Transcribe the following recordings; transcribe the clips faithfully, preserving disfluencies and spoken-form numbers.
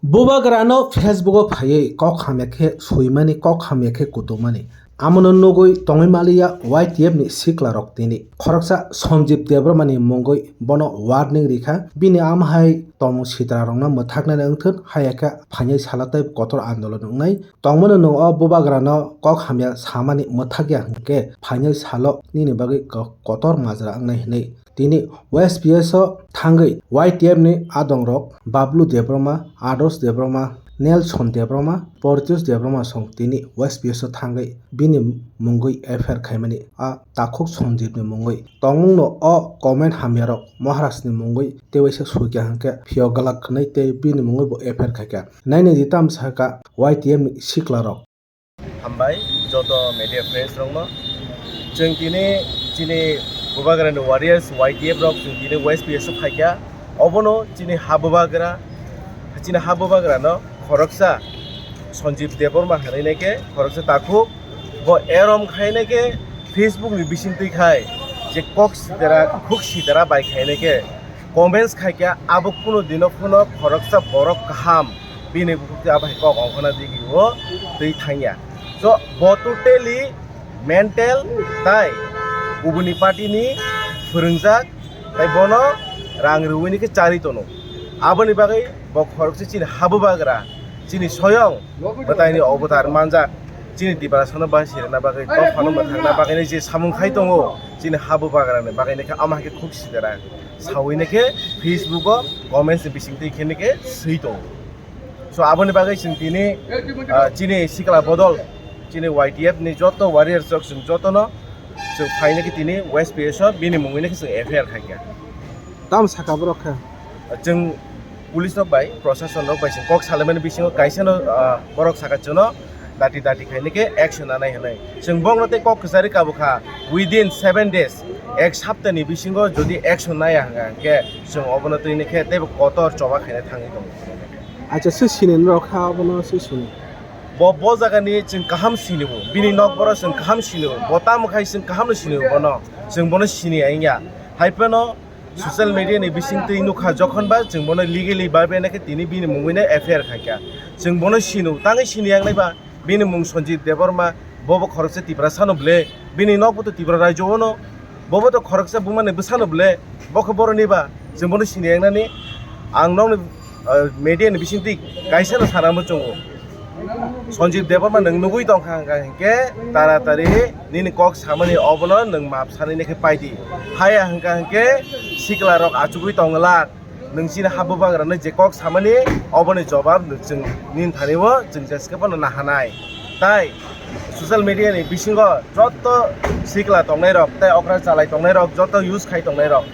Bubagrano Facebook o phaiwi kok hamya khe swimani, kok hamya khe kutumani. Amono nugwi tongwi maliya Y T F ni siklarok tini. Khoroksa Sanjib Debbarma ni mungwi bono warning rikha. Bini ama hai tongmung sitrarokno mwthaknani wngthun, haya khe phainai salo tei kotor andolon wngnai. Tongmano nwng o bubagrano kok hamya samani mwthakya hwnkhe phainai salo nini bagwi ko-, kotor majra wngnai hwnwi. Tini Y S P S o thangwi Y T F ni adongrok Bablu Debbarma, Ados Debbarma, Nelson Debbarma, Portius Debbarma song tini Y S P S o thangwi bini mungwi F I R khaimani a takhuk Sanjib ni mungwi. Tongmungno o comment hamyarok Maharaj ni mungwi tei waisa sukya hwnkhe phiyok galak hwnwi tei bini mungwi bo F I R khaikha. Nainai di tam sakha Y T F ni siklarok. Hambai joto media friends rokno. Chwng tini chini Bubagrani warriors Y T F rok chwng tini Y S P S o phaikha. Obono chini ha Bubagra, chini ha Bubagrano khoroksa Sanjib Debbarma hwnwi nai khe khoroksa takhuk. Bo erom khai nai khe Facebook ni bisingtwi khai je kok sitera, khuk sitera bai khai nai khe comments khai khe abo kuno dino phano khoroksa borok kaham bini bukhuk twi abo hai kok ongkhorna digi o twi thangya. So bo totally mental tai ubuni party ni phwrwngjak tai bono rang rwini khe charwi tono. Aboni bagwi bo khoroksa chini ha Bubagra, chini soyong mwtaini obotar manjak, chini Tiprasano bai sirina bagwi dophano mwthangna bagwi je samung khai tongo chini ha Bubagrani bagwi khe ama hai khe khuk sitera. Sawi nai khe Facebook o comments ni bisingtwi khe nai khe swi tongo. So aboni bagwi chwng tini, ah, chini sikla bodol, chini Y T F ni joto warriors rok chwng jotono chwng phai nai khe tini Y S P S o bini mungwi nai khe chwng F I R khai kha. Tamo saka borok khe? Chwng police rok bai, proshashan rok bai chwng kok salaimani bisingo kaisa no, ah, borok saka chwngno dati dati khai nai khe action nanai hwnwi. Chwng bongno tei kok kwchari kabo kha, within seven days, ek sapta ni bisingo jodi action naya hwnkha hwnkhe chwng obono twi nai khe teibo kotor choba khaina thangwi tongo. Acha, se sini norok kha, abono se sini. Bo, bo jagani chwng kaham sini bo. Bini nok boro chwng kaham sini bo. Bo tamo khai chwng kaham no sini bo bono. Chwng bono sini ya wngya. Hai phano social media ni bisingtwi nukha jokhon ba chwng bono legally ba bene khe tini bini mungwi no F I R khai kha. Chwng bono sini, tangwi sini yang nai ba. Bini mung Sanjib Debbarma, bo bo khoroksa Tiprasa no ble, bini nok bo to Tripura rajyo o no, bo bo to khoroksa buma ni bwsa no ble, bo khe borok ni ba, chwng bono sini yang nani, ang nokni, ah, media ni bisingtwi kaisa no sana muchungo. Sanjib Debbarma nwng nugwi tongkha hwnkha hinkhe taratari nini kok samani obono nwng map sanai nai khe paidi. Haya hwnkha hinkhe sikla rok achugwi tongwlak. Nwng chini ha Bubagrano je kok samani, oboni jobab chwng nini thani o chwng jeskhe phano nahanai. Tai social media ni bisingo joto sikla tongnai rok, tai okra chalai tongnai rok, joto use khai tongnai rok.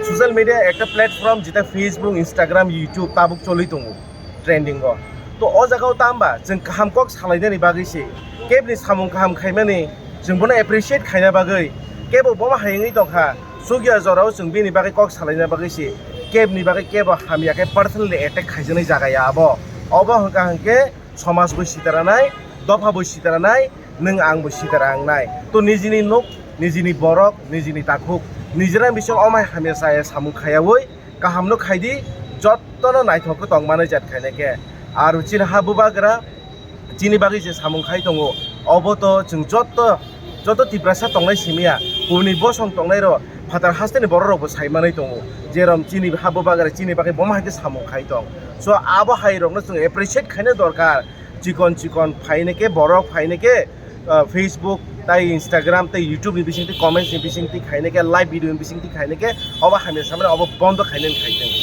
Social media ekta platform jeta Facebook, Instagram, YouTube tabuk choli tongo trending o. To o jaga o tamba chwng kaham kok salainani bagwi se, kebni samung kaham khaimani chwng bono appreciate khaina bagwi, kebo bomo hayungwi tongkha. Chukya jorao chwng bini bagwi kok salaina bagwi se, kebni bagwi kebo hamya khe personally attack khaijaknai jaga ya abo. Obo hwnkha hwnkhe somaj bo sitaranai, dopha bo sitaranai, nwng ang bo sitara wngnai. To nijini nuk, nijini borok, nijini takhuk, nijini bising omai hamya chaya samung khayaui kahamno khaidi, jottono naithok khe tongmani jat khainai khe. Aro chini ha Bubagra, chini bagwi je samung khai tongo, obo to chwng joto, joto Tiprasa tongnai simiya, kubuni bosong tongnai rok, phatar hasteni borok rokbo sai manwi tongo, jerom chini ha Bubagra chini bagwi bomo hai khe samung khai tong. So abo hai rokno chwng appreciate khaina dorkar, chikon chikon phainai khe borok phainai khe, ah, Facebook tai Instagram tai YouTube ni bisingtwi comments ni bisingtwi khainai khe live video ni bisingtwi khainai khe obo hamya samani obo bondo khainani khai tong.